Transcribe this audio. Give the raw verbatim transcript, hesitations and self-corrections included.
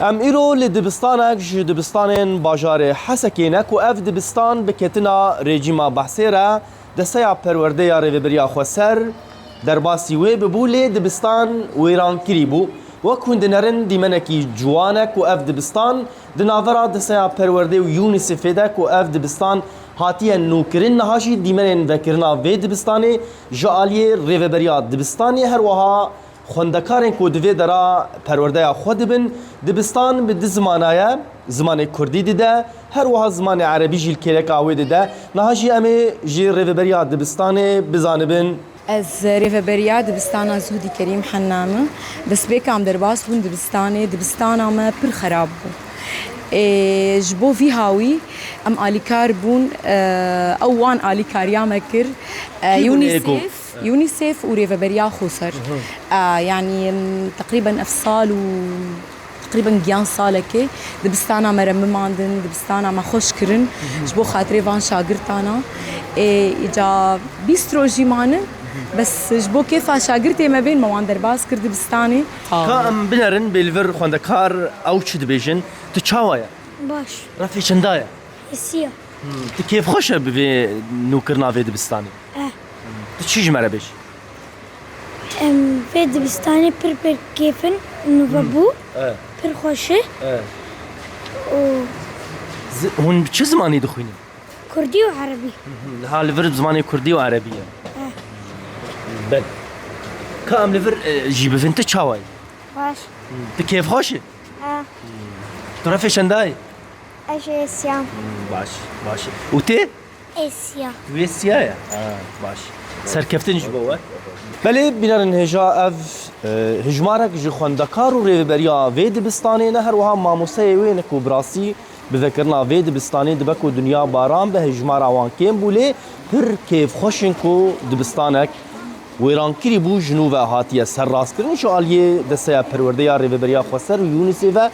Em îro li dibistanek ji dibistanên bajarê Hesekê ne ku ev dibistan bi ketina rejîma Behsê re desteya perwerdeya Rêveberiya Xweser derbasî wê bibû, lê dibistan wêrankirî bû. Wek hûn dinerin dîmenekî ciwan e ku ev dibistan di navbera desteya perwerdê û UNICEFê de ku ev dibistan hatiye nûkirin, niha jî dîmenên vekirina vê dibistanê ji aliyê Rêveberiya Dibistanê, her wiha xwendekarên ku di vê dera perwerdeya xwe dibin, dibistan bi du zimana ye, zimanê kurdî dide, her wiha zimanê erebî jî li kêleka wê dide. Niha jî em ê ji Rêveberiya Dibistanê bizanibin. Ez Rêveberiya Dibistana Zuhdî Kerîm Henna me. Destpêka em derbas bûn dibistanê, dibistana me pir xerab bû. Ê, ji bo vî hawî em alîkar bûn, e, ew wan alîkariya me kir. E, Kî bûn ê ku? UNICEF, UNICEF û Rêveberiya Xweser. E, yanî, em, teqrîben ev sal û teqrîben giyan salekê dibistana me re bimandin, dibistana me xweş kirin ji bo xatirê van şagirtana. Ê, îca bîst roj jî manin, bes ji bo kêfa şagirtê me bên me wan derbas kir dibistanê. Ka em binerin bê li vir xwendekar ew çi dibêjin? Tu çawa ye? Baş. Refê çenda ye? Hesiya. Hmm. Tu kêfxweş e bi vê nûkirina vê dibistanê? Eh. Tu çi ji me re bêj? Em, vê dibistanê pir pir kêfin, nûve bû. Eh. Pir xweş e. Eh. Û Zi-, hûn bi çi zimanî dixwînin? Kurdî û erebî. Niha li vir bi zimanê kurdî û erebî ye. Eh. Belê. Ka em li vir, e, jî bivin, tu çawa yî? Baş. Tu kêfxweş î? Eh. Tu refê çenda yî? Ez ê siyam. Baş, baş. Û tê? Ê siya. Tu yê siya ye? Ha, baş. Serkeftin ji bo we. Belê, bînerên hêja, ev, e, hejmarek ji xwendekar û rêveberiya vê dibistanê ne, her wiha mamosteyê wê ne ku bi rastî bi vekirina vê dibistanê dibe ku dinya baran be, hejmara wan kêm bû, lê pir kêfxweş in ku dibistanek wêrankirî bû, ji nû ve hatiye serrastkirin, ji aliyê desteya perwerdeya Rêveberiya Xweser û UNICEF ve.